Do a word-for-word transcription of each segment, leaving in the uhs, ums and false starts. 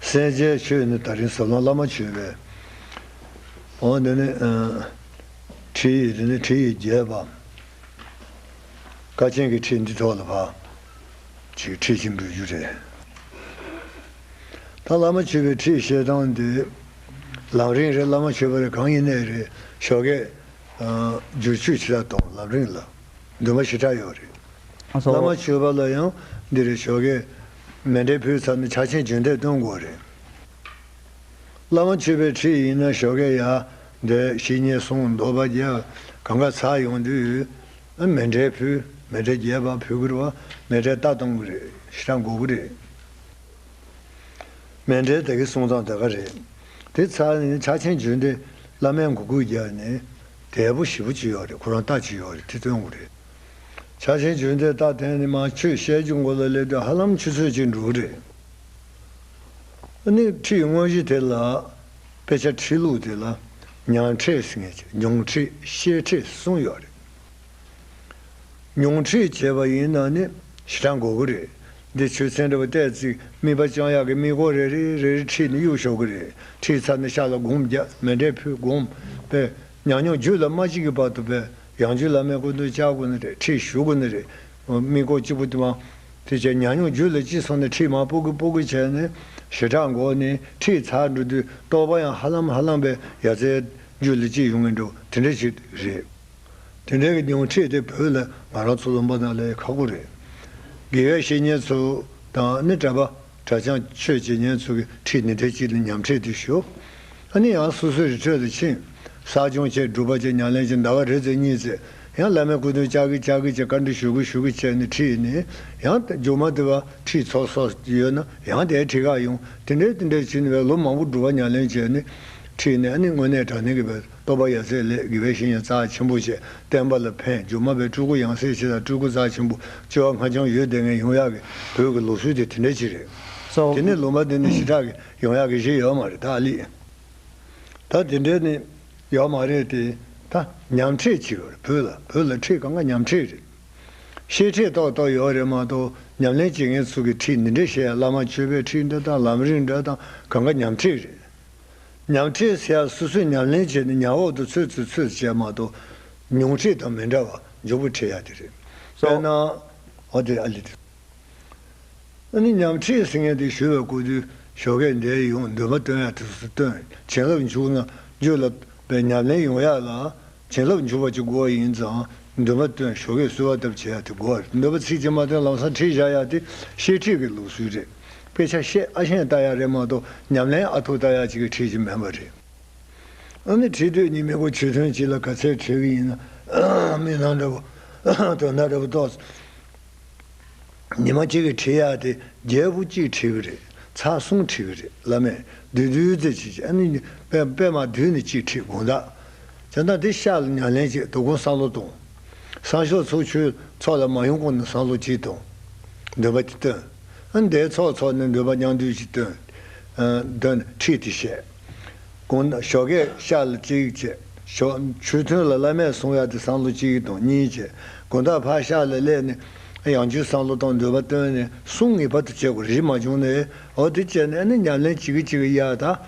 སེམས་ཅན་ཆོས་ནི་ད་རིང་ཟབ་ལམ་བླ་མ་མཆོད་པའི། འོ་འདི་ནི་ཨ། ཁྲིད་ཡིག་འདི་ནི་ཁྲིད་ཡིག་བརྒྱད་པ། ཀ་ཆེན་གྱི་ཁྲིད་འདི་ཐོག་ལ་ཕར་ཅིག་ཁྲིད་ཅིག་འབུལ་རྒྱུ་རེད། ད་བླ་མ་མཆོད་པའི་ཁྲིད་བཤད་སྟངས་འདི་ལམ་རིམ་རེད། བླ་མ་མཆོད་པ་རེད། གང་ཡིན་ནའི་རེད། ཞོགས་ཀས་ཨ། བསྒྱུར་བཅོས་ཇི་ལྟར་གཏོང་ལམ་རིམ་ལ་འདུན་པ་ཞེ་དྲག་ཡོད་རེད། ཨ་སོ། བླ་མ་མཆོད་པ་ལ་ཡང་འདི་རེད། ཞོགས་ཀས་མཎྜལ་ཕུལ་ཚར་ནས་ཕྱག་ཆེན་རྒྱུན་གཏན་གཏོང་དགོས་རེད། བླ་མ་མཆོད་པའི་ཁྲིད་ཡིན་ན་ཞོགས་ཀས་ཡར་འདི་བཤེས་གཉེན་གསུང་བསྡོམས་པ་རྒྱག་གང་ག་ཚར་ཡོང་དུས་ཨ། མཎྜལ་ཕུལ། མཎྜལ་རྒྱས་པ་ཕུལ་དགོས་རེད་བ། མཎྜལ་རྟ་གཏོང་གི་རེད། ཞེ་དྲག་དགོས་ཀྱི་རེད། མཎྜལ་དེ་གི་གསུང་སྟངས་དེ་ག་རེད། དེ་ཚར་ནས་ཕྱག་ཆེན་རྒྱུན་གཏན་བླ་མའི་མགོ་སྐོར་རྒྱག་ནས་དལ་པོ་ཞེ་པོ་ཅིག་ཡོད་རེད། ཁོ་རང་རྟ་ཅིག་ཡོད་རེད། དེ་སྟོན་དགོས་རེད། ཕྱག་ཆེན་རྒྱུན་གཏན་རྟ་དེ་ནས་མར་ཆོས་བཤད་རྒྱུ་མགོ་ལ་སླེབས་དུས་ཧ་ལམ་ཆུ་ཚོད་གཅིག་འགྲོ་གི་རེད། ཨ་ནི་ཁྲིད་དངོས་གཞི་དེ་ལ་དཔེ་ཆ་ཁྲིད་ལུགས་དེ་ལ་ཉམས་ཁྲིད་ཟེར་མཁན་ཅིག་མྱོང་ཁྲིད་བཤད་ཁྲིད་གསུམ་ཡོད་རེད། མྱོང་ཁྲིད་བྱས་པ་ཡིན་ན་ནི་ཞེ་དྲག་དགོས་ཀྱི་རེད། འདི་ཆོས་ཚན་འདྲ་བོ་བལྟས་ཚིག་དམིགས་པ་བཅང་ཡག་གི་དམིགས་སྐོར་རེ་རེ་རེ་རེ་ཁྲིད་ནས་གཡུག་ཞོག་གི་རེད། ཁྲིད་ཚར་ནས་ཤག་ལ་སྒོམ་རྒྱག་མཎྜལ་ཕུལ་སྒོམ་པས་ཉམས་མྱོང་རྒྱུད་ལ་མ་སྐྱེས་ཀྱི་བར་དུ་པས་ཡང་རྒྱུད་བླ་མའི་སྐུ་མདུན་བཅར་དགོས་ནི་རེད། ཁྲིད་ཞུ་དགོས་ནི་རེད། དམིགས་སྐོར་གཅིག་པུ་དེ་མ། དེ་བྱས་ཉམས་མྱོང་རྒྱུད་ལ་སྐྱེས་སོང་ནས་ཁྲིད་མར་སྤོ་གི་སྤོ་གི་བྱས་ནས་ཞེ་དྲག་འགོར་ནས་ཁྲིད་ཚར་འགྲོ་དུས་རྟོགས་པ་ཡང་ཧ་ལམ་ཧ་ལམ་པའི་ཡ་རྩེ་རྒྱུད་ལ་སྐྱེས་ཡོང་གི་འགྲོ་དེ་འདྲ་ཞིག་རེད། དེ་འདྲའི་གི་མྱོང་ཁྲིད་དེ་བོད་ལ་ང་རང་ཚོ་ལུང་པ་ནང་ལས་ཁག་པོ་རེད། དགེ་བའི་བཤེས་གཉེན་ཚོ་དང་ནི་གྲྭ་པ་གྲྭ་རྐྱང་ཆོས་བྱེད་མཁན་ཚོ་གི་ཁྲིད་ནི་དེ་གཅིག་ལ་ཉམས་ཁྲིད་དེ་ཞུ། ཨ་ནི་ཡང་སོ་སོའི་རི་ཁྲོད་དུ་ཕྱིན། བསགས་སྦྱོང་བྱས་སྒྲུབ་པ་བྱས་ཉམས་ལེན་བྱས་ཟླ་བ་རེ་ཙམ་གཉིས་ཙམ་ཡང་བླ་མའི་སྐུ་མདུན་བཅར་གི་བཅར་གི་བྱས་བཀའ་འདྲི་ཞུ་གི་ཞུ་གི་བྱས་ནས་ཁྲིད་ནས་ཡང་མཇུག་མ་དེ་བ་ཁྲིད་ཚོགས་གསོག་ཡོད་ན་ཡང་དེའི་ཁྲིད་ཁག་ཡོང་དེ་འདྲའི་དེ་འདྲའི་བྱས་ནས་བས་ལོ་མང་པོ་སྒྲུབ་པ་ཉམས་ལེན་བྱས་ནས་ཁྲིད་ནས་ཨ་ནི་དངོས་གནས་དྲང་གནས་ཀྱི་བས། རྟོགས་པ་ཡ་མཚན་ལས་དགེ་བའི་བཤེས་གཉེན་རྩ་ཆེན་པོ་བྱས་བསྟན་པ་ལ་ཕན། མཇུག་མ་པའི་སྤྲུལ་སྐུ་ཡང་སྲིད་ཆེ་དང་སྤྲུལ་སྐུ་རྩ་ཆེན་པོ་སྐྱེ་བ་སྔ་འགྱངས་ཡོད་བསྡད་མཁན་ཡོང་ཡག་གི་བོད་ཀྱི་ལུགས་སྲོལ་དེ་དེ་འདྲ་ཅིག་རེད། སོ། དེ་ནས་ལུང་པ་འདི་ནས་ཞེ་དྲག་གི་ཡོང་ཡག་གི་གཞི་ཡོད་མ་རེད་ད་ཨ་ལི། ད་དེ་འདྲ་ནི་ཡོད་མ་རེད་དེ། ད་ཉམས་ཁྲིད་ཅིག་ཡོད་རེད་བོད་ལ། བོད་ལ་ཁྲིད་གང་ག་ཉམས་ཁྲིད་རེད། བཤད་ཁྲིད་ཏོག་ཏོག་ཡོད་རེད་མ་གཏོགས་ཉམས་ལེན་བྱེད་མཁན་ཚོ་གི་ཁྲིད་འདི་འདྲ་བཤད་ཡ་བླ་མ་མཆོད་པའི་ཁྲིད་འདྲ་དང་ལམ་རིམ་འདྲ་དང་གང་ག་ཉམས་ཁྲིད་རེད། ཉམས་ཁྲིད་ཟེར་ཡ་སོ་སོས་ཉམས་ལེན་བྱས་ནས་ཉམས་འོག་ཏུ་ཚུད་ཚུད་ཚུད་བྱས་མ་གཏོགས་མྱོང་ཁྲིད་དང་མི་འདྲ་བ་མགྱོགས་པོ་ཁྲིད་ཡ་དེ་རེད། དཔེར་ན། འོ་དེ་ཨ་ལི་དེ། ཨ་ནི་ཉམས་ཁྲིད་ཟེར་མཁན་དེ་ཞུ་བའི་སྐུ་དུས་ཞོགས་ཀས་འདིར་ཡོང་འདུན་པ་སྟོན་ཡ་དེ་ཚོ་སྟོན། བྱིན་རླབས་འཇུག་ན་རྒྱུད་ལ་པའི་ཉམས་ལེན་ཡོང་ཡ་ལ། བྱིན་རླབས་འཇུག་པ་ཅིག་དགོས་པ་ཡིན་ཙང་འདུན་པ་སྟོན་ཞོགས་ཀས་གསོལ་བ་བཏབ་བྱེད་ཡ་དེ་དགོས་པ་རེད། འདུན་པ་ཚིག་གཅིག་མ་བཏོན་ལམ་སང་ཁྲིད་བཞག་ཡ་དེ་བཤད་ཁྲིད་ཀྱི་ལུགས་སྲོལ་རེད། དཔེ་ཆ་བཤད་ཨ་ཤེས་ལྟ་ཡ་རེད་མ་གཏོགས་ཉམས་ལེན་ཨ་ཐུར་ལྟ་ཡ་ཅིག་གི་ཁྲིད་ཀྱི་མིན་པ་རེད། ཨ་ནི་ཁྲིད་དུས་ཉི་མའི་སྒོ་ཆོས་ཐུན་གཅིག་ལ་ག་ཚད་ཁྲིད་ཀྱི་ཡིན་ན་མི་སྣང་འདྲ་པོ་དོན་དག་འདྲ་པོ་ཏོག་ཙམ། ཉི་མ་གཅིག་གི་ཁྲིད་ཡག་དེ་རྒྱལ་པོ་གཅིག་ཁྲིད་ཀྱི་རེད། ཚར་གསུམ་ཁྲིད་ཀྱི་རེད། བླ་མས་བསྡུས་བསྡུས་ཙེ་ཅིག་ཨ་ནི་པད་པད་མ་བསྡུས་ནས་གཅིག་ཁྲིད་དགོངས་དག་བྱས་ན་དེ་ཤག་ལ་ཉམས་ལེན་བྱེད་དོ་དགོང་བསམ་བློ་གཏོང་། སང་ཞོགས་ཚོགས་ཆོས་ཚོགས་ལ་མ་ཡོང་གོང་ནས་བསམ་བློ་གཅིག་གཏོང་། འདོན་པ་གཅིག་བཏོན། ཨ་ནི་དེ་ཚོགས་ཚོགས་ནས་འདོན་པ་མཉམ་འདུས་གཅིག་བཏོན། ཨ་འདོན་ཁྲིད་དེ་བཤད། དགོང་ཞོགས་ཀས་ཤག་ལ་གཅིག་བྱས། ཞོགས་ཆོས་ཐུན་ལ་བླ་མས་གསུང་ཡག་དེ་བསམ་བློ་གཅིག་དང་གཉིས་བྱས། དགོང་དག་ཕར་ཤག་ལ་སླེབས་ནས་ཡང་བསྐྱར་བསམ་བློ་བཏང་འདོན་པ་བཏོན་ནས་གསུང་ངེས་པར་དུ་བྱེད་དགོས་རེད། མ་བྱུང་ནས་འོ་དེ་བྱས་ནས་ཨ་ནི་ཉམས་ལེན་བྱེད་ཀྱི་བྱེད་ཀྱི་ཡ་ད།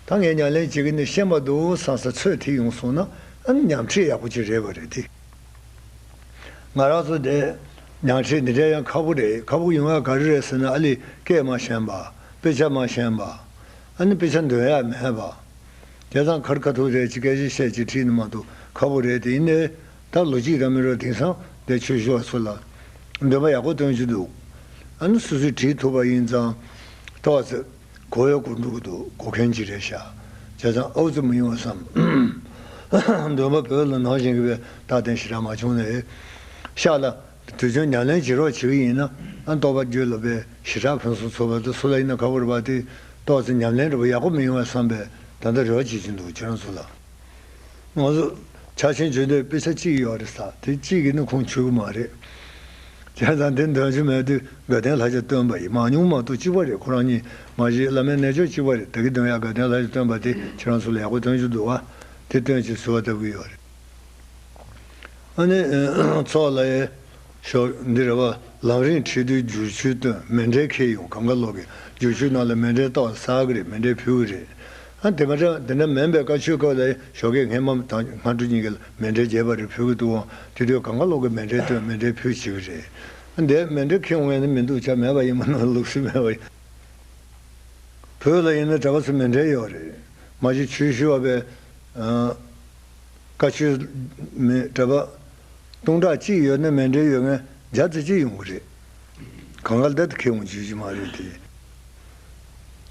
ད་ངས་ཉམས་ལེན་བྱེད་ཀྱི་ནི་ཤེས་པ་འདུག་བསམ་ས་ཚོད་ཐིག་ཡོང་སོང་ན་ཨ་ནི་ཉམས་ཁྲིད་ཡག་པོ་ཅིག་རེད་པ་རེད་དེ། ང་རང་ཚོ་དེ་ཉམས་ཁྲིད་འདི་འདྲ་ཡང་ཁག་པོ་རེད། ཁག་པོ་ཡོང་ཡ་ག་རེ་རེད་ཟེར་ན་ཨ་ལི་སྐད་མ་ཤེས་པ། དཔེ་ཆ་མ་ཤེས་པ། ཨ་ནི་དཔེ་ཆ་འདོན་ཡ་མེད་པ། དེ་ཙང་ཁར་ཁ་ཐུག་རེད་ཅིག་སྐད་ཆ་བཤད་ཅིག་ཁྲིད་ནི་མ་གཏོགས་ཁག་པོ་རེད་དེ། ཡིན་ནའི་ད་ལོ་གཅིག་ར་མི་རོ་དེང་སང་དེ་ཆོས་ཞུ་བ་ཚོ་ལ་འདོན་པ་ཡག་པོ་སྟོན་གྱི་འདུག་ཨ་ནི་སོ་སོས་བྲིས་ཐུབ་པ་ཡིན་ཙང་ཏོག་ཙམ། གོ་ཡ་གོ་འགྲོ་གི་འདུག་གོ་མཁན་ཅིག་རེད་ཤག་བྱས་ཙང་ཨའུ་ཙི་མི་ཡོང་བ་བསམ། འདོན་པ་བོད་ལ་ནང་བཞིན་གྱི་བའི་རྟགས་བརྟན་ཞེ་དྲག་མ་བྱུང་ནས། ཤག་ལ་དུས་ཆེན་ཉམས་ལེན་བྱེད་རོགས་བྱེད་ཀྱི་ཡིན་ན་ཨ་རྟོགས་པ་རྒྱུད་ལ་བའི་ཞེ་དྲག་ཕུན་སུམ་ཚོགས་པ་དེ་སུ་ལ་ཡིན་ན་ཁག་པོ་རེད་པ་དེ། ཏོག་ཙམ་ཉམས་ལེན་འདྲ་པོ་ཡག་པོ་མི་ཡོང་བ་བསམ་པས་ད་ལྟ་རེ་བ་བྱེད་ཀྱི་འདུག་ཁྱེད་རང་ཚོ་ལ། ང་ཚོ་ཕྱག་ཆེན་བརྗོད་འདོད་དཔེ་ཆ་གཅིག་ཡོད་རེད་ས་དེ་གཅིག་གིས་ནི་ཁུངས་འཁྱོལ་གི་མ་རེད། བྱས་ཙང་དེ་འདོན་རྒྱུ་མེད་དུས་དགའ་ལྡན་ལྷ་བརྒྱ་སྟོན་པ་ཡིན། མང་ཉུང་མ་གཏོགས་གཅིག་པ་རེད། ཁོ་རང་གཉིས་མ་གཞི་བླ་མའི་རྣལ་འབྱོར་གཅིག་པ་རེད། ད་གི་འདོན་ཡག་དགའ་ལྡན་ལྷ་བརྒྱ་སྟོན་པ་དེ་ཁྱེད་རང་ཚོ་ལ་ཡག་པོ་སྟོན་རྒྱུ་འདུག་བ། དེ་སྟོན་ཅིག་ཟུར་བ་བཏབ་གི་ཡོད་རེད། ཨ་ནི་ཚོགས་ལ་ཡ་ཞོགས་འདི་རེད་བ། ལམ་རིམ་ཁྲིད་དུས་བསྒྱུར་བཅོས་བཏོན། མཎྜལ་འཁྱེར་ཡོང་། གང་ག་ལོག་གིས་བསྒྱུར་བཅོས་གནང་ལ་མཎྜལ་ཏོག་ཙམ་བསགས་ཀྱི་རེད། མཎྜལ་ཕུལ་གྱི་རེད། ཨ་དེ་མ་ཚད་དེ་འདྲ་མིན་པའི་བཀའ་ཆོས་སྐབས་ལ་ཞོགས་ཀས་སྔས་མ་དང་སྔ་དྲོ་གཉིས་ཀ་ལ་མཎྜལ་རྒྱས་པ་རེ་ཕུལ་གྱི་འདུག་ཨང་། དེ་དུས་གང་ག་ལོག་གིས་མཎྜལ་བཏོན། མཎྜལ་ཕུལ་བྱེད་ཀྱི་རེད། ཨ་འདིར་མཎྜལ་འཁྱེར་འོང་ཡ་ནི་མི་འདུག་ཆ་མེད་པ་ཡིན་མ་ནོར། ལུགས་སྲོལ་མེད་པ་ཡིན། བོད་ལ་ཡིན་ན་གྲྭ་པ་ཚོ་མཎྜལ་ཡོད་རེད། མ་གཞི་ཆོས་ཞུ་བ་པའི་ཨ་བཀའ་ཆོས་མི་གྲྭ་པ་སྟོང་ཕྲག་གཅིག་ཡོད་ན་མཎྜལ་ཡོད་མཁན་བརྒྱ་ཙམ་ཅིག་ཡོང་གི་རེད། གང་ག་ལ་ད་དེ་ཁེ་འོང་བྱེད་ཀྱི་མ་རེད་དེ།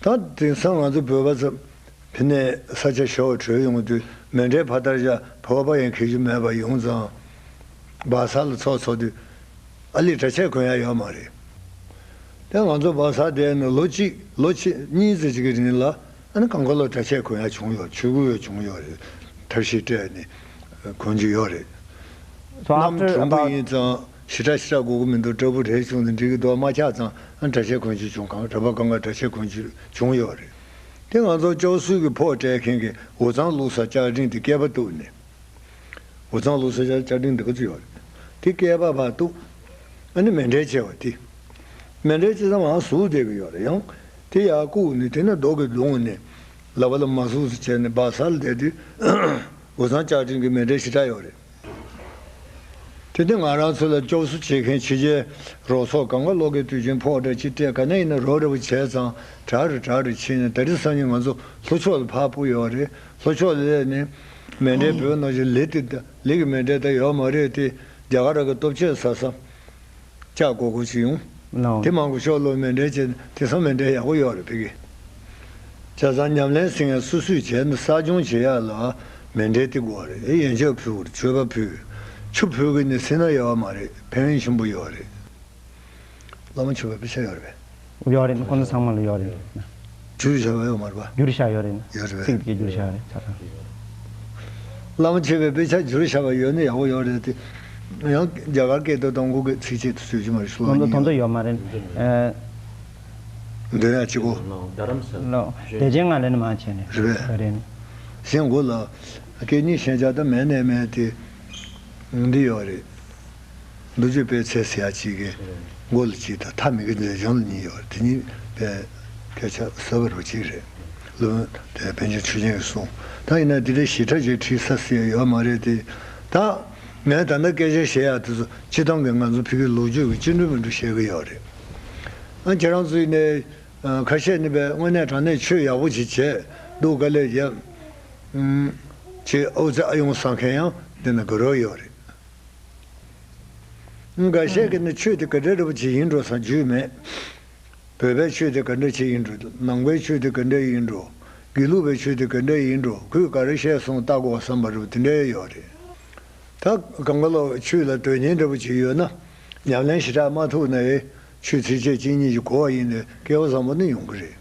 ད་དེང་སང་ང་ཚོ་བོད་པ་ཚོ་ཕ་ནས་ས་ཆ་ཞོག་བྲོས་ཡོང་དུས་མཎྜལ་ཕ་དར་བཞག་ཕོར་པ་ཡང་འཁྱེར་རྒྱུ་མེད་པ་ཡོང་ཙང་། སྦག་ས་ལ་ཚོགས་ཚོགས་དུས་ཨ་ལས་གྲྭ་ཆས་གོན་ཡ་ཡོད་མ་རེད། དེ་ང་ཚོ་སྦག་ས་བསྡད་ནས་ལོ་གཅིག་ལོ་ཕྱེད་གཉིས་ཙམ་ཅིག་གི་རིང་ལ་ཨ་ནི་གང་ག་ལོག་གྲྭ་ཆས་གོན་ཡ་བྱུང་ཡོད། ཆོས་གོས་ཡོད་བྱུང་ཡོད་རེད། ཐབས་ཤེས་སྤྲད་ནས་གོན་རྒྱུ་ཡོད་རེད། So གནམ་after གྲང་པོ about ཡིན་ཙང་ཞེ་དྲག་ཞེ་དྲག་དགོས་ཀྱི་མི་འདུག་སྐྲ་སྦུག་རེ་བྱུང་ནས་འགྲིག་གི་འདུག་དམག་ཆག་ཙང་ཨ་གྲྭ་ཆས་གོན་རྒྱུ་བྱུང་། གང་གྲྭ་པ་གང་ག་གྲྭ་ཆས་གོན་རྒྱུ་བྱུང་ཡོད་རེད། དེ་ང་ཚོ་ལྕོག་གསུམ་གྱི་ཕོགས་སྤྲད་མཁན་གྱི་འུ་ཚང་བླུགས་ས་ལྕགས་ཀྲིན་དེ་སྐེད་པ་གཏུགས་ནས། འུ་ཚང་བླུགས་ས་ལྕགས་ཀྲིན་འདི་ག་ཚོད་ཡོད་རེད། དེ་སྐེད་པ་ཕར་གཏུགས། ཨ་ནི་མཎྜལ་ཕྱེ་བ་དེ། མཎྜལ་ཕྱེ་ཙང་མར་ཟུག་བསྡད་ཀྱི་ཡོད་རེད། ཡང་དེ་ཡར་བཀུག་ནས་དེ་ནས་རྡོ་གིས་བརྡུངས་ནས་ལག་པ་ལ་མར་ཟུག་ཟུག་བྱས་ནས་སྦག་ས་ལ་བསྡད་དུས། འུ་ཚང་ལྕགས་ཀྲིན་གྱི་མཎྜལ་ཞེ་དྲག་ཡོད་རེད། དེ་ནས་ང་རང་ཚོ་ལ་སྐྱོབ་གསོ་བྱེད་མཁན་ཕྱི་རྒྱལ་རོགས་ཚོགས་གང་ག་ལོག་གིས་དུས་རྒྱུན་ཕོགས་འདྲ་ཅིག་སྤྲད། ག་ནས་ཡིན་ན་རོགས་འདྲ་པོ་བྱས་ཙང་དྲག་རེ་དྲག་རེ་ཕྱིན་ནས་ད་རེས་སང་ཉིན་ང་ཚོ་ལྷོ་ཕྱོགས་ལ་ཕར་སྤོ་ཡོད་རེད། ལྷོ་ཕྱོགས་ལ་སླེབས་ནས་མཎྜལ་བོད་ནང་བཞིན་ལི་དེ་ལི་གི་མཎྜལ་ད་ཡོད་མ་རེད་དེ། རྒྱ་གར་ར་གི་སྟོབས་ཆེ་ས་ས་ལྕགས་སྒོར་སྒོར་ཅིག་ཡོང་། ནོ། དེ་མང་པོ་ཤོག་ལོ་མཎྜལ་བྱས་དེང་སང་མཎྜལ་ཡག་པོ་ཡོད་རེད་ཕ་གི། བྱས་ཙང་ཉམས་ལེན་ཟེར་མཁན་སོ་སོས་བྱས་ན་གསོ་སྦྱོང་བྱེད་ཡག་ལ་མཎྜལ་དེ་དགོས་རེད། ཡན་ཆད་ཕུལ་དགོས་རེད། མཆོད་པ་ཕུལ། ཆུ་ཕུལ་གི་ནི་སེར་སྣ་ཡོད་མ་རེད། ཕན་ཡོན་ཆེན་པོ་ཡོད་རེད། བླ་མ་མཆོད་པའི་དཔེ་ཆ་ཡོད་རེད་པས། ཡོད་རེད། ཁོང་ཚོ་ཚང་མ་ལ་ཡོད་རེད། བསྒྱུར་བཞག་པ་ཡོད་མ་རེད་པ། བསྒྱུར་བཞག་ཡོད་རེད། ཡོད་རེད་པས། ཚིག་དེ་བསྒྱུར་བཞག་རེད་ཆ་ཚང་། བླ་མ་མཆོད་པའི་དཔེ་ཆ་བསྒྱུར་བཞག་པ་ཡོད་ན་ཡག་པོ་ཡོད་རེད་དེ། ཡང་རྒྱ་གར་སྐད་དུ་དང་གུ་གི་ཚིགས་བཅད་དུ་བཟོས་ཀྱི་མ་རེད་ཤོག་ལ། དོན་དུ་དོན་དུ་ཡོད་མ་རེད། ཨ། འདོན་ཡག་ཅིག་གོ། ལོ། བདེ་ཆེན་ང་ལ་ནི་མ་བྱས་ནས། རེད་པས། རེད། གཞན་གོ་ལ། སྐད་གཉིས་ཤན་སྦྱར་ད་མེད་ནས་མེད་དེ། འདི་ཡོད་རེད། མདོ་རྒྱུད་པའི་ཚེ་ཟེར་ཡག་ཅིག་གི་མགོ་ལ་གཅིག་དང་ཐ་མི་དགེ་མཛེས་ལྗོངས་ལ་གཉིས་ཡོད་རེད། དེ་གཉིས་པའི་སྐད་ཆ་གསལ་པོ་རུ་གཅིག་རེད། སློབ་དཔོན་དེ་པཎ་ཆེན་ཆོས་རྒྱན་གྱིས་གསུངས། ད་ཡིན་ན་འདི་འདྲའི་ཞིབ་ཕྲ་ཅིག་བྲིས་ས་ཟེར་ཡོད་མ་རེད་དེ། ད་ངས་ད་ལྟ་སྐད་ཆ་བཤད་ཡག་དེ་ཚོ་སྤྱིར་བཏང་གི་ང་ཚོ་ཕ་གིའི་ལོ་རྒྱུས་ཀྱི་སྤྱི་འགྲོས་མི་འགྲོས་བཤད་གི་ཡོད་རེད། ཨ་ཁྱེད་རང་ཚོ་ཡིན་ནའི་ཁ་ཤས་ནི་པའི་དངོས་གནས་དྲང་གནས་ཆོས་ཡག་པོ་ཅིག་བྱས་འདུག་ག་ལས་ཡ། ཅེས་ཨོ་ཙི་ཨ་ཡོང་བསམ་མཁན་ཡང་འདི་ན་དགའ་རབ་ཡོད་རེད། འགའ་ཤས་ཀྱིས་ནི་ཆོས་དེ་ག་འདྲ་འདྲ་པོ་ཅིག་ཡིན་འགྲོ་བསམ་རྒྱུས་མེད། བོད་པའི་ཆོས་དེ་ག་འདྲ་ཅིག་ཡིན་འགྲོ། ནང་པའི་ཆོས་དེ་ག་འདྲ་ཡིན་འགྲོ། དགེ་ལུགས་པའི་ཆོས་དེ་ག་འདྲ་ཡིན་འགྲོ། ཁོས་ག་རེ་བཤད་སོང་ལྟ་དགོས་བསམ་པ་འདྲ་པོ་དེ་འདྲ་ཡོད་རེད། ད་གང་ག་ལོག་ཆོས་ལ་དོན་གཉེར་འདྲ་པོ་ཅིག་ཡོད་ན། ཉམས་ལེན་ཞེ་དྲག་མ་ཐུབ་ན་ཨེ་ཆོས་ཚིགས་བཅད་གཅིག་གཉིས་ཀྱིས་གོ་བ་ཡིན་ནའི་སྐལ་བ་བཟང་པོ་ནི་ཡོང་གི་རེད།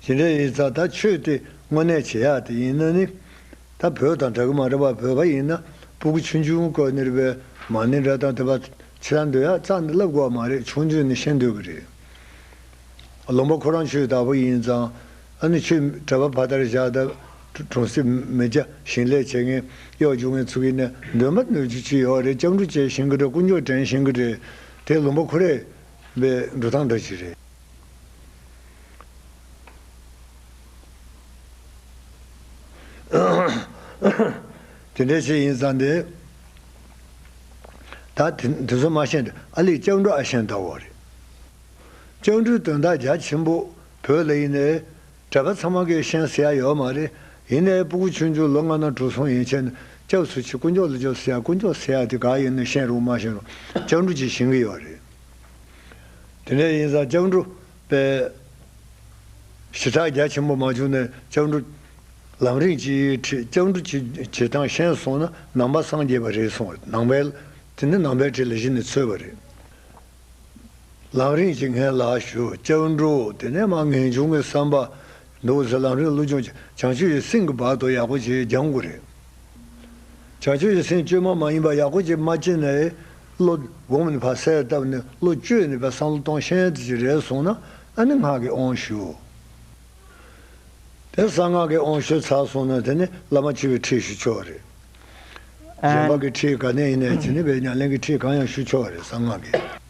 དེ་འདྲ་ཡིན་ཙང་ད་ཆོས་དེ་དངོས་གནས་བྱེད་ཡག་དེ་ཡིན་ན་ནི། ད་བོད་དང་འདྲ་གི་མ་འདྲ་བ། བོད་པ་ཡིན་ན་སྤུ་གུ་ཆུང་ཆུང་སྐབས་ནས་རེད་པས་མ་ཎི་འདྲ་དང་དེ་བ་ཕྱི་ལ་འདོན་ཡག་རྩ་ནས་བསླབ་དགོས་པ་མ་རེད། ཆུང་དུས་ནས་ཤེས་འདོད་ཀྱི་རེད། ལུང་པ་ཁོ་རང་ཆོས་དག་པོ་ཡིན་ཙང་ཨ་ནི་ཆོས་གྲྭ་པ་ཕ་དར་བཞག་ད་གྲོང་གསེབ་མི་སྐྱ་ཞིང་ལས་བྱེད་མཁན་གཡོག་རྒྱུག་མཁན་ཚོ་གིས་ནི་འདོན་པ་འདོན་རྒྱུ་ཅིག་ཡོད་རེད། སྐྱབས་འགྲོ་བྱེད་ཤེས་ཀྱི་རེད། དཀོན་མཆོག་དྲན་ཤེས་ཀྱི་རེད། དེ་ལུང་པ་ཁོ་རའི་པའི་འགྲོ་སྟངས་འདྲ་ཅིག་རེད། དེ་འདྲ་ཞིག་ཡིན་ཙང་དེ། ད་དེ་དེ་ཚོ་མ་ཤེས་ཏེ་ཨ་ལས་སྐྱབས་འགྲོ་ཨ་ཤེས་ལྟ་བུ་རེད། སྐྱབས་འགྲོའི་དོན་དག་རྒྱ་ཆེན་པོ་བོད་ལ་ཡིན་ནའི་གྲྭ་པ་ཚང་མ་གིས་ཤེས་ཟེར་ཡ་ཡོད་མ་རེད། ཡིན་ནའི་སྤུ་གུ་ཆུང་ཆུང་ལོ་ལྔ་ནང་གྲོལ་སོང་ཡན་ཆད་ནས་སྐྱབས་སུ་མཆི། དཀོན་མཆོག་ལ་སྐྱབས་ཟེར་ཡ། དཀོན་མཆོག་ཟེར་ཡ་དེ་ག་ཡིན་ནའི་ཤེས་རུང་མ་ཤེས་རུང་སྐྱབས་འགྲོ་ཅིག་ཤེས་ཀྱི་ཡོད་རེད། དེ་འདྲ་ཡིན་ཙང་སྐྱབས་འགྲོ་པའི་ཞེ་དྲག་རྒྱ་ཆེན་པོ་མ་བྱུང་ནས་སྐྱབས་འགྲོ་ལམ་རིམ་གྱི་ཁྲིད། སྐྱབས་འགྲོ་གྱི་བྱེད་སྟངས་ཤེས་སོང་ན་ནང་པ་སངས་རྒྱས་པ་རེད་གསུངས་པ་རེད། ནང་པའི་དེ་ནི་ནང་པའི་ཁྲིད་ལ་གཞི་ནས་འཚོལ་བ་རེད། ལམ་རིམ་གྱི་ངས་ལག་ཞུ། སྐྱབས་འགྲོ་དེ་ནས་མ་ངེས་འབྱུང་གི་བསམ་པ་འདུག་ཟེར། ལམ་རིམ་བློ་སྦྱོང་བྱེད། བྱང་ཆུབ་ཀྱི་སེམས་ཀྱི་བར་དུ་ཡག་པོ་བྱེད་སྦྱང་དགོས་རེད། བྱང་ཆུབ་ཀྱི་སེམས་བཅོས་མ་མ་ཡིན་པ་ཡག་པོ་ཅིག་མ་སྐྱེས་ནས་བློ་སྒོམ་ནས་ཕར་གསལ་བཏབ་ནས་བློ་བཅོས་ནས་ཕར་བསམ་བློ་གཏོང་ཤེས་ཙམ་ཅིག་རེད་སོང་ན་ཨ་ནི་སྔགས་ཀྱི་དབང་ཞུ། དེ་གསང་སྔགས་ཀྱི་དབང་ཞུས་ཚར་སོང་ན་དེ་ནི་བླ་མ་མཆོད་པའི་ཁྲིད་ཞུ་ཆོག་རེད། གཞན་པ་གི་ཁྲིད་ག་ནས་ཡིན་ནའི་བྱས་ནས་པའི་ཉམས་ལེན་གྱི་ཁྲིད་གང་ཡང་ཞུ་ཆོག་རེད་གསང་སྔགས་ཀྱི།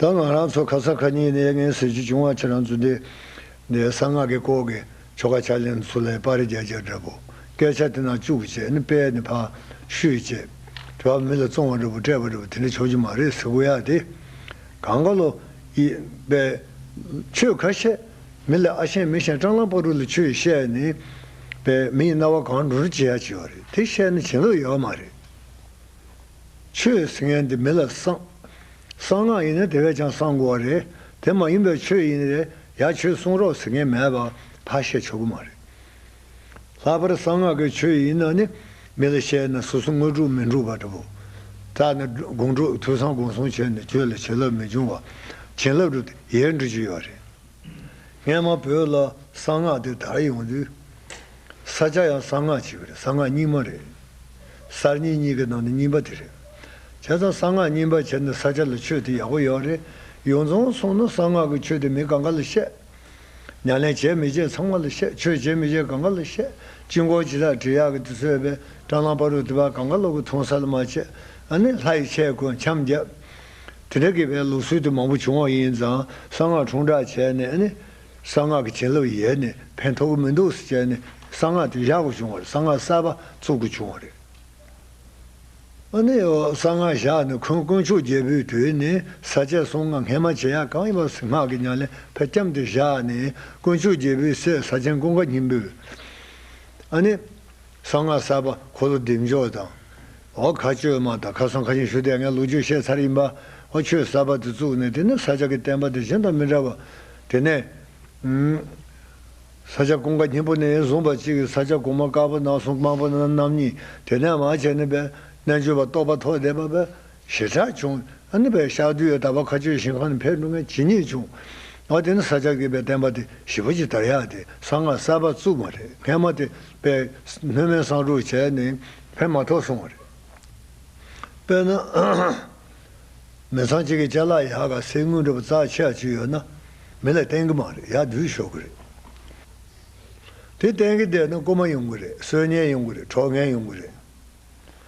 ད་ང་རང་ཚོ་ཁ་ས་ཁ་ཉིན་ནས་ངས་ཟེར་རྒྱུ་བྱུང་བ། ཁྱེད་རང་ཚོ་འདི་འདི་གསང་སྔགས་ཀྱི་སྐོར་གྱི་ཆོ་ག་ཕྱག་ལེན་ཚུལ་ལ་པར་རྒྱག་རྒྱག་འདྲ་པོ། སྐད་ཆ་དེ་ནང་བཅུག་བྱས་ནས་དཔེ་ནི་ཕར་བཤུས་བྱས། དེ་བ་མི་ལ་བཙོང་བ་འདྲ་པོ་སྤྲད་པ་འདྲ་པོ་དེ་འདྲ་ཆོག་རྒྱུ་མ་རེད་ཟེར་དགོས་ཡ་དེ། གང་ག་ལོ་ཡི་པའི་ཆོས་ཁ་ཤས་མི་ལ་ཨ་ཤེས་མི་ཤེས་སྤྲང་ལང་པ་རུ་ལ་ཆོས་བཤད་ནས་པའི་མིའི་རྣ་བ་གང་འགྲོ་རུ་བྱེད་ཡ་ཅིག་ཡོད་རེད། དེ་བཤད་ན་བྱིན་རླབས་ཡོད་མ་རེད། ཆོས་ཟེར་མཁན་འདི་མི་ལ་གསང་། གསང་སྔགས་ཡིན་ན་དེ་བས་ཀྱང་གསང་དགོས་པ་རེད། དེ་མ་ཡིན་པའི་ཆོས་ཡིན་རེད། ཡ་ཆོས་གསུང་རོགས་ཟེར་མཁན་མེད་པ་ཕར་བཤད་ཆོག་གི་མ་རེད། ལྷག་པར་གསང་སྔགས་ཀྱི་ཆོས་ཡིན་ན་ནི་མི་ལ་བཤད་ན་སོ་སོ་དངོས་གྲུབ་མི་འགྲུབ་པ་འདྲ་པོ། ད་ནི་དགོངས་གྲུབ་ཐོས་བསམ་སྒོམ་གསུམ་བྱས་ནས་ཆོས་ལ་བྱིན་རླབས་མི་འབྱུང་བ། བྱིན་རླབས་རུ་ཡལ་འགྲོ་རྒྱུ་ཡོད་རེད། སྔན་མ་བོད་ལ་གསང་སྔགས་དེ་དར་ཡོང་དུས། ས་སྐྱ་ཡང་གསང་སྔགས་གཅིག་རེད། གསང་སྔགས་རྙིང་མ་རེད། གསར་རྙིང་གཉིས་ཀྱི་ནང་ནས་རྙིང་པ་དེ་རེད། བྱས་ཙང་གསང་སྔགས་རྙིང་པ་བྱས་ནས་ས་སྐྱ་ལ་ཆོས་དེ་ཡག་པོ་ཡོད་རེད། ཡོངས་རྫོགས་སོང་ན་གསང་སྔགས་ཀྱི་ཆོས་དེ་མི་གང་ག་ལ་བཤད། ཉམས་ལེན་བྱས་མི་བྱས་ཚང་མ་ལ་བཤད། ཆོས་བྱས་མི་བྱས་གང་ག་ལ་བཤད། དཀྱིལ་འཁོར་ཇི་ལྟར་བྲི་ཡག་གི་དུས་ཚོད་པས་སྤྲང་ལང་པ་རུ་དེ་བ་གང་ག་ལོག་གི་མཐོང་ས་ལ་མ་བྱས། ཨ་ནི་ལྷ་ཡི་ཆས་གོན་འཆམ་རྒྱབ། དེ་འདྲ་གི་བའི་ལུགས་སྲོལ་དེ་མང་པོ་བྱུང་བ་ཡིན་ཙང་གསང་སྔགས་ཁྲོམ་བསྒྲགས་བྱས་ནས། ཨ་ནི་གསང་སྔགས་ཀྱི་བྱིན་རླབས་ཡལ་ནས་ཕན་ཐོགས་ཀྱི་མི་འདུག་ཟེར་བྱས་ནས་གསང་སྔགས་དེ་བཞག་དགོས་བྱུང་བ་རེད། གསང་སྔགས་གསར་པ་བཙུགས་དགོས་བྱུང་བ་རེད། ཨ་ནི་གསང་སྔགས་བཞག་ནས་ཁོང་དཀོན་མཆོག་རྒྱལ་པོའི་དུས་ནས་ས་སྐྱ་གསང་སྔགས་སྔན་མ་བྱེད་ཡག་གང་ཡིན་པ་སྔགས་ཀྱི་ཉམས་ལེན་ཕར་བསྐྱབས་ཏེ་བཞག་ནས། དཀོན་མཆོག་རྒྱལ་པོའི་སྲས་ས་ཆེན་ཀུན་དགའ་སྙིང་པོས། ཨ་ནི། གསང་སྔགས་གསར་པ་འཁོར་ལོ་བདེ་མཆོག་དང་། འོ་མཁའ་སྤྱོད་མ་དང་ཁ་སང་ཁ་ཉིན་ཞུ་དེ་ངས་ལོ་རྒྱུས་བཤད་ཚར་ཡིན་པ། འོ་ཆོས་གསར་པ་དེ་བཙུགས་ནས། དེ་ནས་ས་སྐྱ་གི་བསྟན་པ་དེ་གཞན་དང་མི་འདྲ་བ། དེ་ནས། ཨུམ། ས་སྐྱ་ཀུན་དགའ་སྙིང་པོ་ནས་བཟུང་བ་གཅིག་གིས་ས་སྐྱ་གོང་མ་དཀར་པོ་ནང་གསུང་དམར་པོ་ནང་རྣམ་གཉིས། དེ་ནས་མར་བྱས་ནས་པའི་རྣལ་འབྱོར་པ་རྟོགས་པ་ཐོབ་བསྡད་པ་པའི་ཞེ་དྲག་བྱུང་། ཨ་ནི་པའི་ཤར་དུས་ཡོད་དག་པ་མཁའ་སྤྱོད་ཞིང་ཁམས་ནས་ཕེབས་འགྲོ་མཁན་ཇི་སྙེད་བྱུང་། འོ་དེ་ནི་ས་སྐྱ་གི་པའི་བསྟན་པ་དེ་ཞེ་པོ་ཅིག་དར་ཡག་དེ་གསང་སྔགས་གསར་པ་བཙུགས་མ་རེད། སྔན་མ་དེ་པའི་སྣོད་མེད་བསམ་གྲུབ་བྱས་ནས་ཕན་མ་ཐོགས་སོང་བ་རེད། དཔེར་ན། མི་ཚང་གཅིག་གི་ཅ་ལག་ཡག་ག་གསེར་དངུལ་འདྲ་པོ་རྩ་ཆེ་བ་ཅིག་ཡོད་ན། མི་ལ་བསྟན་གི་མ་རེད། ཡར་བསྡུས་ཤོག་གི་རེད། དེ་བསྟན་གི་བསྡད་ན་རྐུ་མ་ཡོང་གི་རེད། གསོད་ཉེན་ཡོང་གི་རེད། འཕྲོག་ཉེན་ཡོང་གི་རེད།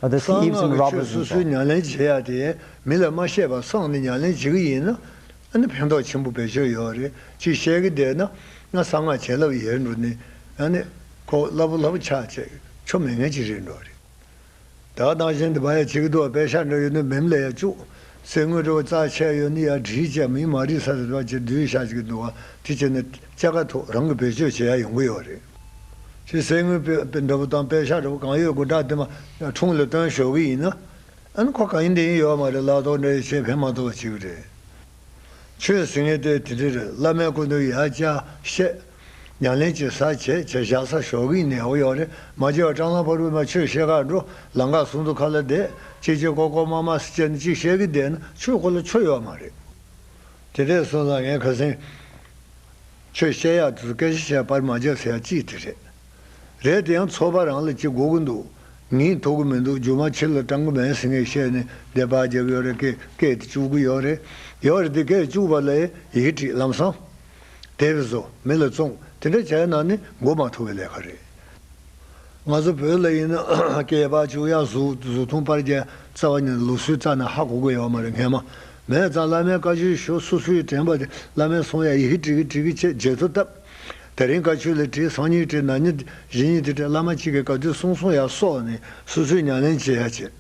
Uh, the གསང་thieves and སྔགས་ཀྱི་ཆོས་robbers སོ་and སོའི stuff. ཉམས་ལེན་བྱེད་ཡ་དེ་མི་ལ་མ་བཤད་པར་གསང་ནས་ཉམས་ལེན་བྱེད་ཀྱི་ཡིན་ན། ཨ་ནི་ཕན་ཐོགས་ཆེན་པོ་བེད་སྤྱོད་ཡོད་རེད། ཅིག་བཤད་ཀྱི་བསྡད་ན་ང་གསང་སྔགས་བྱིན་རླབས་ཡལ་འགྲོ་ནས། ཨ་ནི་ཁོ་སླ་པོ་སླ་པོ་ཆགས་བྱས་ཆོ་མེད་མཁན་ཅིག་རེད་འགྲོ་རེད། ད་ནང་བཞིན་དུ་བ་ཡ་བྱེད་ཀྱི་འདུག་བ། པད་ཤག་འདྲ་ཡོད་ན་མེ་མ་ལ་ཡ་བཅུག་གསེར་དངུལ་འདྲ་བོ་རྩ་ཆེ་ཡོད་ན་ཡར་བསྒྲིལ་བྱས་མི་མ་རིག་ས་རེད་བ་ཅེས་བསྡུས་བཞག་ཅིག་གི་འདུག་བ། དེ་བྱས་ན་ཅ་ག་ཐོག་རང་གི་བེད་སྤྱོད་བྱེད་ཡ་ཡོང་གི་ཡོད་རེད། ཅིག་གསེར་དངུལ་པེ་པེ་འདྲ་བོ་དང་པད་ཤག་འདྲ་བོ་གང་ཡོད་དགུ་དྲག་དེ་མ་ཁྲོམ་ལ་བཏོན་ཞོག་གི་ཡིན་ན། ཨ་ནི་ཁོ་གང་ཡིན་དེ་ཡིན་ཡོད་མ་རེད། ལག་ཐོག་འདྲ་ཡི་ཆེད་ཕན་མ་ཐོགས་པ་ཅིག་རེད། ཆོས་ཟེར་མཁན་དེ་དེ་འདྲ་རེད། བླ་མའི་སྐུ་མདུན་ཡར་བཅར་བཤད། ཉམས་ལེན་བྱེད་ས་བྱེད་བྱེད་བཞག་ས་ཞོགས་ཀས་ནས་འོ་ཡོད་རེད། མ་བྱས་པ་སྤྲང་ལང་ཕ་རུ་མ་ཆོས་བཤད་གར་འགྲོ། ལམ་ཁ་གསུང་དུ་ཁ་ལ་བསྡད། ཅི་ཅི་ཀོ་ཀོ་མ་མ་ཟེར་བྱས་ནས་ཅིག་བཤད་ཀྱི་བསྡད་ན་ཆོས་ཁོ་ལ་ཆོ་ཡོད་མ་རེད། དེ་འདྲས་སོང་ཙང་ངས་ཁ་སང་ཆོས་བཤད་ཡག་དུས་སྐད་ཆ་བཤད་པར་མ་བརྒྱབ་ཟེར་ཡག་གཅིག་དེ་རེད། རེད། དེ་ཡང་ཚོགས་པ་རང་ལ་ཅིག་དགོས་ཀྱི་འདུག་ངས་ཐུབ་ཀྱི་མི་འདུག་རྒྱུ་མ་ཕྱི་ལ་སྤྲང་གི་མེད་ཟེར་ངས་བཤད་ནས་བདེ་བག་རྒྱབ་ཡོད་རེད། སྐད་སྐད་དེ་བཅུག་གི་ཡོད་རེད། ཡོད་རེད། དེ་སྐད་བཅུག་པ་ལ་ཡི་གེ་བྲིས། ལམ་སང་དེབ་བཟོ། མི་ལ་བཙོང་། དེ་འདྲ་བྱས་ན་ནི་མགོ་མ་ཐུག་པའི་ལས་ཀ་རེད། ང་ཚོ་བོད་ལ་ཡིན་ན་སྐེད་པ་བཅུག་ཡ་གཟུགས་གཟུགས་ཐུང་པར་རྒྱག་རྩ་བ་ཉིད་ལུགས་སྲོལ་རྩ་ནས་ཧ་གོ་གི་ཡོད་མ་རེད། སྔན་མ་མེད་ཙང་བླ་མའི་བཀའ་ཆོས་ཞུ། སོ་སོའི་དྲན་པ་དེ་བླ་མས་གསུང་ཡ་ཡི་གེ་བྲིས་གི་བྲིས་གི་བྱས་བརྗེད་ཐོ་བཏབ། དེ་རིང་བཀའ་ཆོས་ལ་བྲིས། སང་ཉིན་བྲིས། གནངས་ཉིན་གཞེས་ཉིན་དེ་བྲིས། བླ་མ་གཅིག་གིས་ག་དུས་གསུངས་སོང་ཡ་སོགས་ནས་སོ་སོས་ཉམས་ལེན་བྱེད་ཡ་བྱེད།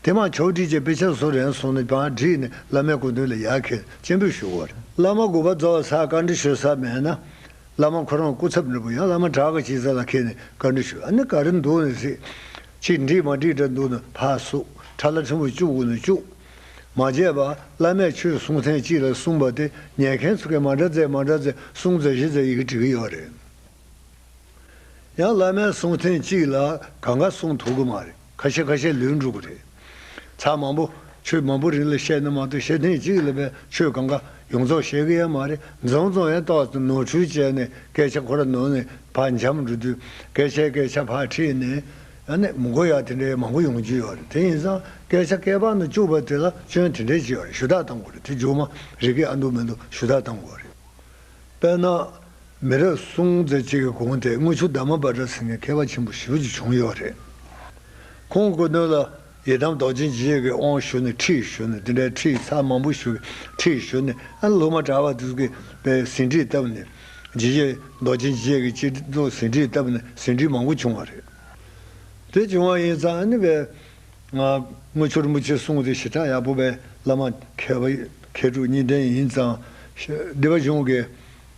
དེ་མ་ཆོག་བྲིས་བྱས་དཔེ་ཆ་བཟོ་རན་སོང་ནས་བང་བསྒྲིགས་ནས་བླ་མའི་སྐུ་མདུན་ལ་ཡར་འཁྱེར་སྤྱན་འབུལ་ཞུ་དགོས་རེད། བླ་མ་དགོངས་པ་རྫོགས་ཚར་བཀའ་འདྲི་ཞུ་ས་མེད་ན། བླ་མ་ཁོ་རང་སྐུ་ཚབ་འདྲ་པོ་ཡང་བླ་མ་དྲག་གི་ཅིག་ས་ལ་འཁྱེར་ནས་བཀའ་འདྲི་ཞུ། ཨ་ནི་ག་རེ་འདུག་ནས་ཟེར། ཅིག་འགྲིག་མ་འགྲིག་འདྲ་འདུག་ན་ཕར་བསུ། ཁྲ་ལ་ཕྲན་བུ་བཅུག་དགོས་ན་བཅུག་མ་བྱས་པ་བླ་མས་ཆོས་གསུང་ཐེངས་གཅིག་ལ་གསུངས་པ་དེ་ཉན་མཁན་ཚོ་གིས་མ་འདྲ་མཛད་མ་འདྲ་མཛད་གསུང་མཛད་གཞི་མཛད་ཡི་གེ་བྲིས་གི་ཡོད་རེད། ཡང་བླ་མས་གསུང་ཐེངས་གཅིག་ལ་གང་ག་གསུང་ཐུབ་གི་མ་རེད། ཁ་ཤས་ཁ་ཤས་ལུས་འགྲོ་གི་རེད། ཚར་མང་པོ་ཆོས་མང་པོ་རིང་ལ་བཤད་ན་མ་གཏོགས་བཤད་ཐེངས་གཅིག་ལ་བས་ཆོས་གང་ག་ཡོངས་རྫོགས་བཤད་གི་ཡ་མ་རེད། མཚམས་མཚམས་ཡང་ཏོག་ཙམ་ནོར་འཁྲུལ་བྱས་ནས་སྐད་ཆ་ཁོ་ར་ནོར་ནས་ཕར་འཇམ་འགྲོ་དུས་སྐད་ཆའི་སྐད་ཆ་ཕར་ཁྲིད་ནས། ཨ་ནི་མི་གོ་ཡ་དེ་འདྲའི་མང་པོ་ཡོང་རྒྱུ་ཡོད་རེད། དེ་ཡིན་ཙང་སྐད་ཆ་སྐེད་པ་ནས་བཅུག་པ་དེ་ལ་སྐྱོན་དེ་འདྲའི་ཅིག་ཡོད་རེད། ཞུ་དག་གཏང་དགོས་རེད། དེ་མཇུག་མ་རིག་གི་ཨ་འདུག་མི་འདུག་ཞུ་དག་གཏང་དགོས་རེད། དཔེར་ན། མི་རབས་གསུམ་ཙམ་ཅིག་གི་གོང་དེ་དངུལ་ཆུ་ཟླ་མ་བྷ་དྲ་ཟེར་མཁན་མཁས་པ་ཆེན་པོ་ཞེ་པོ་ཅིག་བྱུང་ཡོད་རེད། ཁོང་སྐུ་མདུན་ལ་ ཡི་དམ་རྡོ་རྗེ་འཇིགས་བྱེད་ཀྱི་དབང་ཞུས་ནས་ཁྲིད་ཞུས་ནས་དེ་འདྲའི་ཁྲིད་ཚར་མང་པོ་ཞུ་ཁྲིད་ཞུས་ནས། ཨ་ནི་སློབ་མ་གྲྭ་པ་དེ་ཚོ་གིས་པའི་ཟིན་བྲིས་བཏབ་ནས། འཇིགས་བྱེད་རྡོ་རྗེ་འཇིགས་བྱེད་ཀྱི་སྤྱི་ཚོགས་ཟིན་བྲིས་བཏབ་ནས་ཟིན་བྲིས་མང་པོ་བྱུང་བ་རེད། དེ་བྱུང་བ་ཡིན་ཙང་ཨ་ནི་པའི་ང་དངུལ་ཆུ་རིན་པོ་ཆེ་གསུང་དེ་ཞེ་དྲག་ཡག་པོ་པའི་བླ་མ་མཁས་པ་མཁས་གྲུབ་གཉིས་ལྡན་ཡིན་ཙང་། སྡེ་པ་གཞུང་གིས་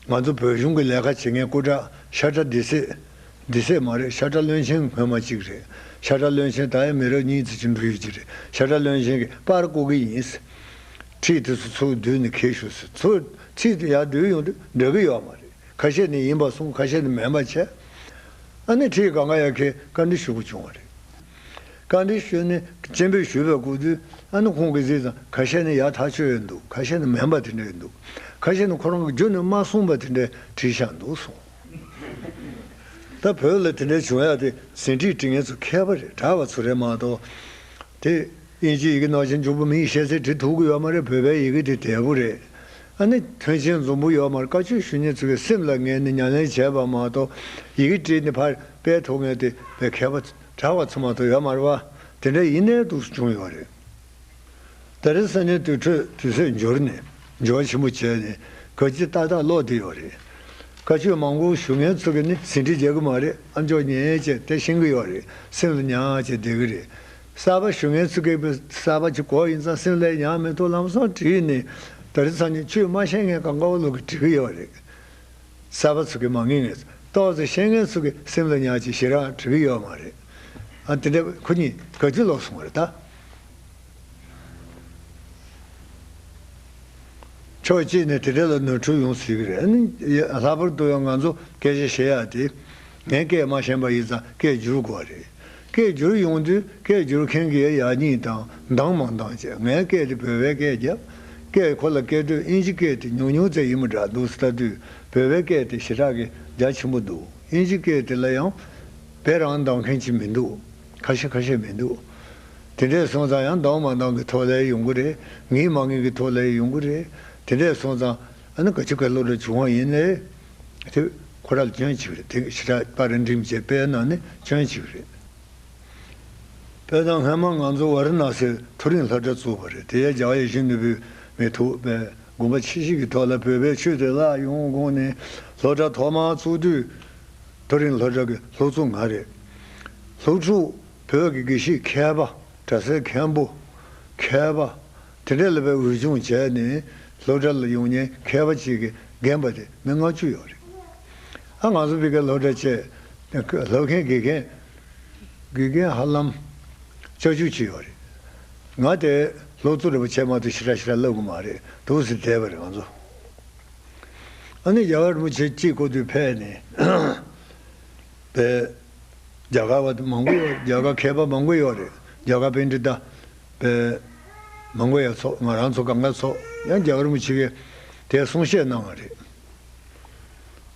ང་ཚོ་བོད་གཞུང་གི་ལས་ཀ་བྱེད་མཁན་སྐུ་དྲག་ཤ་ཁྲག་སྡེ་སྲིད། སྡེ་སྲིད་མ་རེད། ཤ་ཁྲག་བློན་ཆེན་སྔོན་མ་གཅིག་རེད། ཤ་ཁྲག་བློན་ཆེན་ད་ཡང་མི་རབས་གཉིས་ཙམ་ཅིག་འགྲོ་ཡོད་ཀྱི་རེད། ཤ་ཁྲག་བློན་ཆེན་གྱིས་པར་བརྐོ་གི་ཡིན། ཁྲིད་དེ་ཚོ་ཚུར་བསྡུས་ནས་འཁྱེར་ཤོག་ཟེར། ཚུར་ཁྲིད་དེ་ཡར་བསྡུས་ཡོང་དུས་འགྲིག་གི་ཡོད་མ་རེད། ཁ་ཤས་ནི་ཡིན་པ་གསུངས། ཁ་ཤས་ནི་མིན་པ་བྱས། ཨ་ནི་ཁྲིད་གང་ག་ཡར་འཁྱེར་བཀའ་འདྲི་ཞུ་དགོས་བྱུང་བ་རེད། བཀའ་འདྲི་ཞུས་ནས་སྤྱན་འབུལ་ཞུས་པའི་སྐབས་དུས་ཨ་ནི་ཁོང་གིས་གཟིགས་ཙང་ཁ་ཤས་ནི་ཡག་ཐག་ཆོད་ཡོད་འདུག་ཁ་ཤས་ནི་མིན་པ་དེ་འདྲ་ཡོད་འདུག་ཁ་ཤས་ནི་ཁོ་རང་གིས་རྒྱུན་ནས་མ་གསུངས་པ་དེ་འདྲ་བྲིས་བཞག་འདུག་གསུངས། ད་བོད་ལ་དེ་འདྲ་བྱུང་ཡག་དེ་ཟིན་བྲིས་འབྲི་མཁན་ཚོ་མཁས་པ་རེད། གྲྭ་པ་ཚོ་རེད་མ་གཏོགས། དེ་དབྱིན་ཇིའི་ཡི་གེ་ནང་བཞིན་མགྱོགས་པོ་མི་ཡིས་ཤེས་ཚད་འབྲི་ཐུབ་ཀྱི་ཡོད་མ་རེད། བོད་པའི་ཡི་གེ་དེ་དལ་པོ་རེད། ཨ་ནི་མཐུན་རྐྱེན་འཛོམས་པོ་ཡོད་མ་རེད། བཀའ་ཆོས་ཞུ་མཁན་ཚོ་གིས་སེམས་ལ་ངེས་ནས་ཉམས་ལེན་བྱས་པ་མ་གཏོགས། ཡི་གེ་བྲིས་ནས་ཕར་སྤེལ་ཐུབ་མཁན་དེ་བོད་མཁས་པ་གྲྭ་པ་ཚོ་མ་གཏོགས་ཡོད་མ་རེད་པ། དེ་འདྲ་ཡིན་ནའི་འདུག་བྱུང་ཡོད་རེད། ད་རེས་སང་ཉིན་དུས་ཚོད་དུས་ཚོད་འགྱུར་ནས་འགྱུར་བ་ཆེན་པོ་བྱས་ནས་ག་ཅི་ཏག་ཏག་ཀློག་བསྡད་ཡོད་རེད། བཀའ་ཆོས་མང་པོ་ཞུ་མཁན་ཚོ་གིས་ནི་ཟིན་བྲིས་རྒྱག་གི་མ་རེད། ཨ་མཆོག་ཉན་བྱས་དེ་ཤེས་ཀྱི་ཡོད་རེད། སེམས་ལ་ཉར་བྱས་བསྡད་ཀྱི་རེད། གསར་པ་ཞུ་མཁན་ཚོ་གིས་གསར་པ་ཅིག་གོ་ཡིན་ཙང་སེམས་ལ་ཉར་མི་ཐུབ། ལམ་སང་བྲིས་ནས་ད་རེས་སང་ཉིན་ཆོས་མ་ཤེས་མཁན་གང་ག་བ་ལོག་གིས་འབྲི་གི་ཡོད་རེད། གསར་པ་ཚོ་གིས་མ་ངེས་ངེས་ཏོག་ཙམ་ཤེས་མཁན་ཚོ་གིས་སེམས་ལ་ཉར་བྱས་ཞེ་དྲག་འབྲི་གི་ཡོད་མ་རེད། ཨ་དེ་འདྲ་ཁོ་གཉིས་ག་ཅི་ལོག་སོང་བ་རེད་ད། ཕྱོགས་གཅིག་ནས་དེ་འདྲ་ལ་ནོར་འཁྲུལ་ཡོང་སྲིད་ཀྱི་རེད། ཨ་ནི་ལྷག་པར་དུ་ཡང་ང་ཚོ་སྐད་ཆ་བཤད་ཡག་དེ། ངས་སྐད་མ་ཤེས་པ་ཡིན་ཙང་སྐད་བསྒྱུར་དགོས་རེད། སྐད་བསྒྱུར་ཡོང་དུས་སྐད་བསྒྱུར་མཁན་གྱིས་ཡག་ཉེས་དང་འདང་མ་འདང་བྱས། ངའི་སྐད་དེ་བོད་པའི་སྐད་བརྒྱབ། སྐད་ཁོ་ལ་སྐད་དོད་དབྱིན་ཇི་སྐད་དེ་ཉུང་ཉུང་ཙམ་ཡིན་པ་འདྲ་འདུག་ཟེར་ལྟ་དུས་བོད་པའི་སྐད་དེ་ཞེ་དྲག་གི་རྒྱ་ཆེན་པོ་འདུག་དབྱིན་ཇི་སྐད་དེ་ལ་ཡང་དཔེ་རང་འདང་མཁན་ཅིག་མི་འདུག་ཁ་ཤས་ཁ་ཤས་མི་འདུག་དེ་འདྲས་སོང་ཙང་ཡང་འདང་མ་འདང་གི་ཐོག་ལ་ཡོང་གི་རེད། ངེས་མ་ངེས་ཀྱི་ཐོག་ལ་ཡོང་གི་རེད། དེ་འདྲས་སོང་ཙང་ཨ་ནི་ག་ཅི་ག་ལོ་རེ་བྱུང་བ་ཡིན་ནའི། དེ་ཁོ་རང་ལ་སྐྱོན་གཅིག་རེད། དེ་ཞེ་དྲག་པར་འགྲིམ་བྱས་དཔེ་ནང་ནས་སྐྱོན་གཅིག་རེད། དཔེར་ན་སྔ་མ་ང་ཚོ་ཝཱ་ར་ཎ་སིར་མཐོ་རིམ་སློབ་གྲྭ་བཙུགས་པ་རེད། དེ་ཡང་རྒྱལ་བ་ཡིད་བཞིན་ནོར་བུས་མི་ཐུབ་པའི་དགོངས་པ་ཆེ་བཞེས་ཀྱི་ཐོག་ལ་བོད་པའི་ཆོས་དེ་བརླག་ཡོང་དགོངས་ནས་སློབ་གྲྭ་ཐོག་མར་བཙུགས་དུས་མཐོ་རིམ་སློབ་གྲྭ་གི་སློབ་གཙོ་ང་རེད། སློབ་ཕྲུག་བོད་ཀྱི་དགེ་བཤེས་མཁས་པ། གྲྭ་སའི་མཁན་པོ། མཁས་པ། དེ་འདྲ་ལ་བའི་འོས་སྦྱོང་བྱས་ནས་སློབ་གྲྭ་ལ་ཡོང་མཁན་མཁས་པ་ཅིག་གིས་རྒན་པ་དེ་མི་ལྔ་བཅུ་ཡོད་རེད། ཨ་ང་ཚོ་ཕ་གིའི་སློབ་གྲྭ་བཅས་སློབ་མཁན་དགེ་རྒན་དགེ་རྒན་ཧ་ལམ་བཅུ་གཅིག་ཅིག་ཡོད་རེད། ང་དེ་སློབ་གཙོ་རེད་པ་བྱས་མ་གཏོགས་ཞེ་དྲག་ཞེ་དྲག་བསླབ་གི་མ་རེད། འདུག་སེ་བསྡད་པ་རེད་ང་ཚོ། ཨ་ནི་རྒྱལ་བ་རིན་པོ་ཆེ་གཅིག་སྐུ་མདུན་ཕེབས་ནས་པའི་རྒྱ་གར་བ་མང་པོ་ཡོད། རྒྱ་གར་མཁས་པ་མང་པོ་ཡོད་རེད། རྒྱ་གར་པཎྜི་ཏ་པའི་མང་པོ་ཡོད་ཚོགས། ང་རང་ཚོ་གང་ག་ཚོགས་ཡང་རྒྱལ་བ་རིན་པོ་ཆེ་གིས་དེ་གསུང་བཤད་གནང་བ་རེད།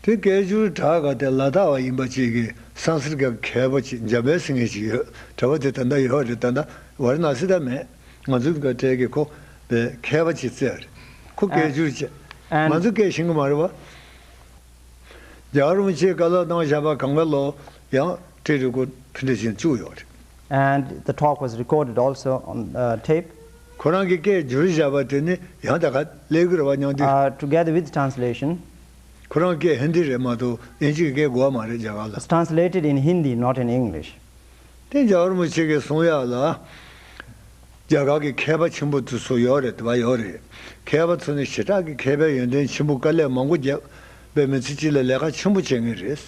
དེ་སྐད་སྒྱུར་དྲ་ག་དེ་ལ་དྭགས་པ་ཡིན་པ་ཅིག་གིས་སཾ་སྐྲྀཏ་མཁས་པ་ཅིག་འཇམ་དཔལ་ཟེར་མཁན་ཅིག་ཡོད། གྲྭ་པ་དེ་ད་ལྟ་ཡོད་རེད། ད་ལྟ་ཝཱ་ར་ཎ་སི་ད་མེད། ང་ཚོའི་གྲྭ་གི་ཁོ་པའི་མཁས་པ་ཅིག་བཙལ་རེད། ཁོ་སྐད་སྒྱུར་བྱས། ང་ཚོ་སྐད་ཤེས་གི་མ་རེད་བ། རྒྱལ་བ་རིན་པོ་ཆེས་བཀའ་སློབ་གནང་བཞག་པ་གང་ག་ལོ་ཡང་ཊེབ་རི་ཀོཌ་དེ་འདྲ་བྱས་བཅུག་ཡོད་རེད། And the talk was recorded also on uh, tape. ཁོ་རང་གིས་སྐད་སྒྱུར་བཞག་པ་དེ་ནི་ཡང་ད་ག་སླེབས་ཀྱི་རེད་བ་མཉམ་དུ། Uh, together with translation. ཁོ་རང་སྐད་ཧིན་དི་རེད་མ་གཏོགས་དབྱིན་ཇིའི་སྐད་གོ་བ་མ་རེད་རྒྱ་གར་ལ། It's translated in Hindi, not in English. དེ་རྒྱལ་བ་རིན་པོ་ཆེ་གིས་གསུང་ཡག་ལ། རྒྱ་གར་གྱི་མཁས་པ་ཆེན་པོ་དེ་ཚོ་ཡོད་རེད། དེ་བ་ཡོད་རེད། མཁས་པ་ཚོ་ནི་ཞེ་དྲག་གི་མཁས་པའི་ཡོན་ཏན་ཆེན་པོ་དཀའ་ལས་མང་པོ་བརྒྱབ་པའི་མི་ཚེ་གཅིག་ལ་ལས་ཀ་ཆེན་པོ་བྱེད་མཁན་རེད།